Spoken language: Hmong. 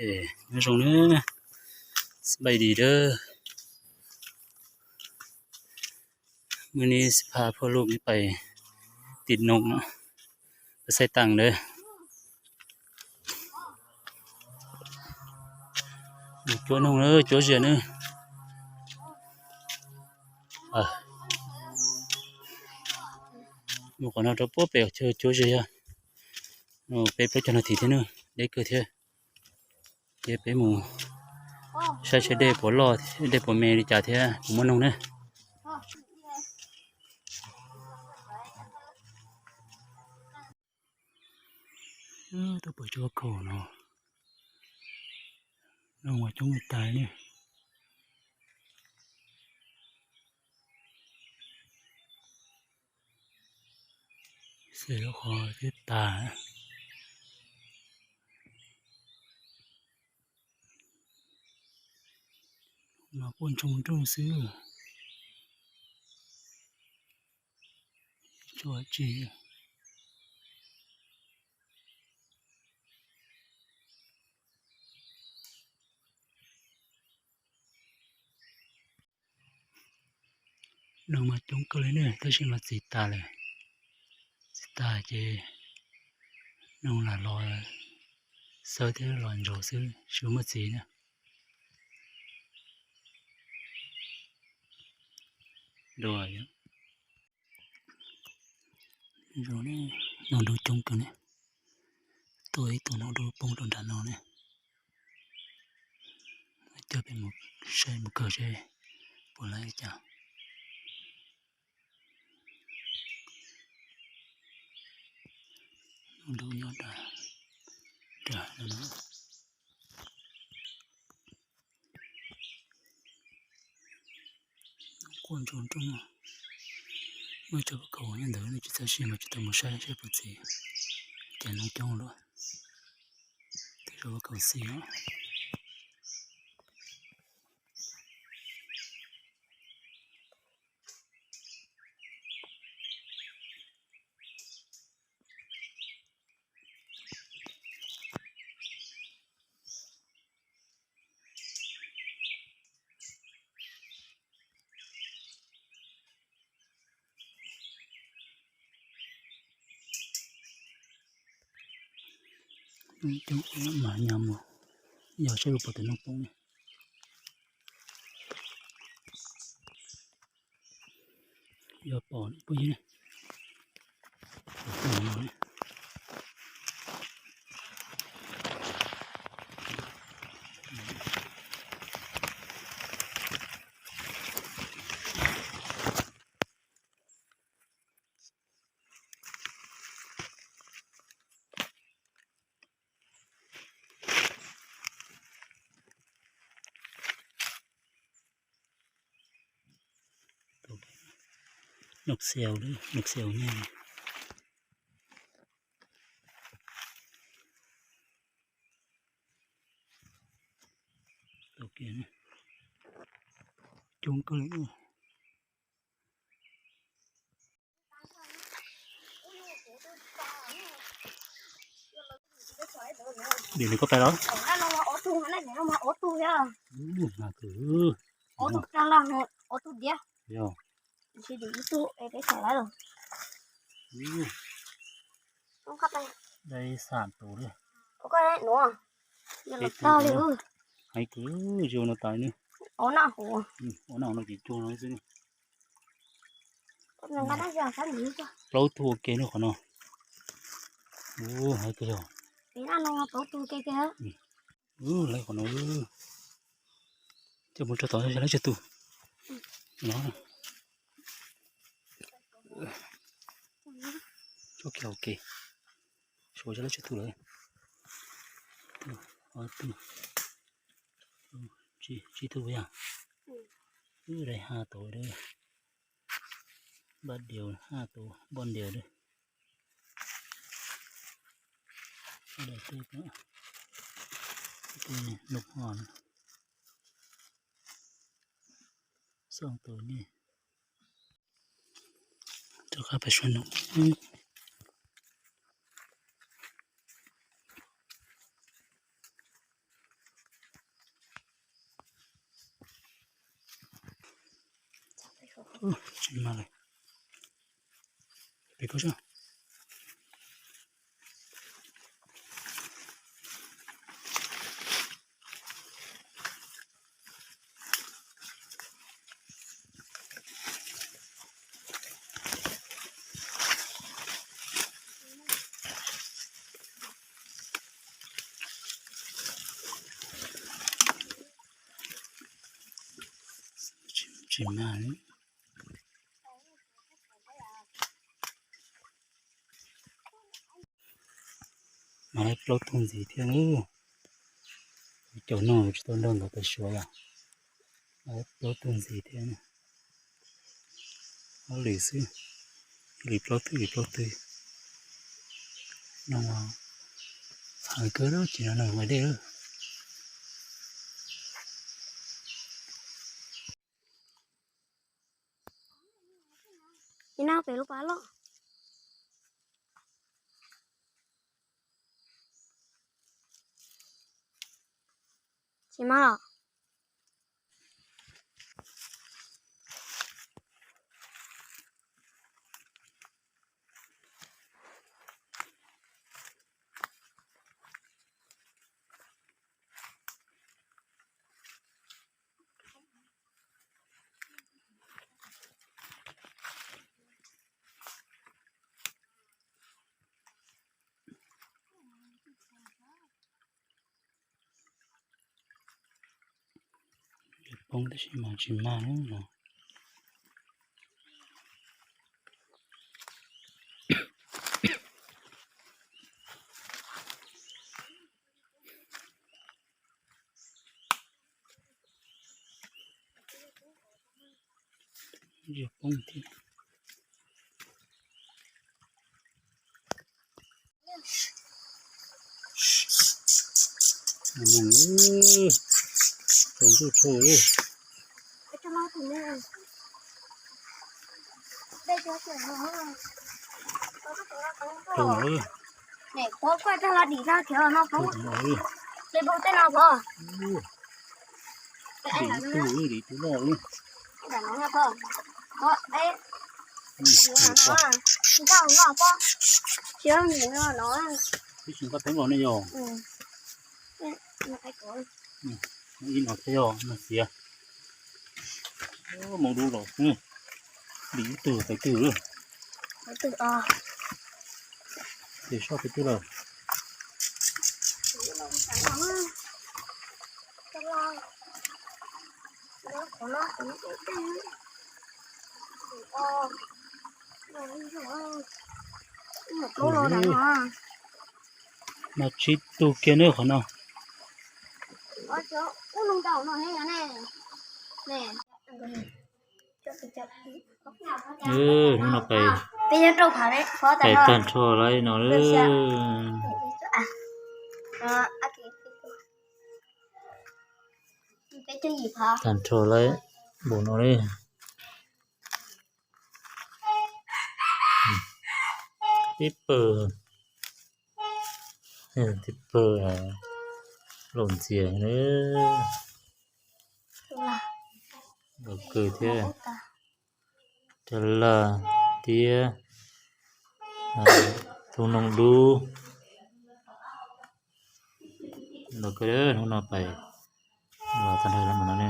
Nyob zoo nawb, sib npaim dis dawb. Mus ni sib phaj phoj luj pais tim noog, pais saib taam dawb. Cuab noog na, cuab zias na. Mus qhov no rau puag pem chaw cuab zias yog peb plaub caug nas this thiab na, deb kawg thiab. Ces peb mus saib seb dej puas loj, dej puas me li cas thiab puas muaj noog na. Tuaj pom cov khaum no, noog mas coob tas ne. Xwm lub qhov twb tas mas quaj ntsoog nrooj xwb. Tsis tshua tsi. Noog mas coob kawg li ne, tab sis mas txiv tas lawm. Txiv tas ces noog lam los xawb thiab los ntsaum xwb, tsis muaj txiv na. Noog dub coob kawg ne. Tuaj ib tug noog dub poob rau nram no ne. Coj peb mus saib mus kawg seb puas lawv li cas. Noog dub nyob nram no. Quaj ntsoog nrooj. Muaj cov khaum nyob ntawd, tsis txawj sim mas tsis tau mus saib seb puas txiv, cas noog coob luaj. Tej zaum khaum xis os. Coob mas nyas mus yog saib puas pom tus noog poob ne. Yog pom phooj ywg. Noog xiaus, noog xiaus nyeg. Coob kawg li. Dim nws koj pais los? Ub, mas kws. Yog. Dai xam tus li. Hais kws zoo no tas ne. Ua noj no ces cuag no xwb ne. Plaub tug ua ke ne qhov no. Ub, hais kawg yog. Ub, lawv qhov no. Coj mus rau tod yog lawv tsawg tus. No. Tsuab kiag ua ke. Suav yog lawv tsawg tus lawm. Ob tug, tsib tug yog. Wb dai haj tus, npaj diaus haj tus npoj diaus. Dai tej, tej nub ho, xoo tus ne. Rov qab pais suav noog. Tsis mag li. Pem koj saib. Tsis mag li. Mas lawv plaub tug ntxiv thiab na. Caum no tsis tau nrog nkawd pais suav yom. Lawv plaub tug ntxiv thiab. Ob lwm xwb. Ib lwm plaub twg, ib lwm plaub twg. No heev kawg lawm, ces no nws ua dej lawm. Ces no pem lub pas loj. Tsis mag los. Poob tab sis mas tsis mag no. Poob thiab. Tsaus ntuj tshua li. Dim tug, dim tug noj li. Twb tsis nqa teeb los ne yog. Ib no thiab yog no xiav. Mus dub los xwb. Dim ib tug tawv twg lawm. Ces soj tawv twg lawm. Mas tsib tug kiag na qhov no. Hnub no pais, pais tag nrho lawm no. Tag nrho lawm npaum no li. Tib pawg, tib pawg laus ntxias na. Laus kawg thiab. Cov laj tiab, tus noog dub. Laus kawg, hnub no pais los tag nrho lawm no ne.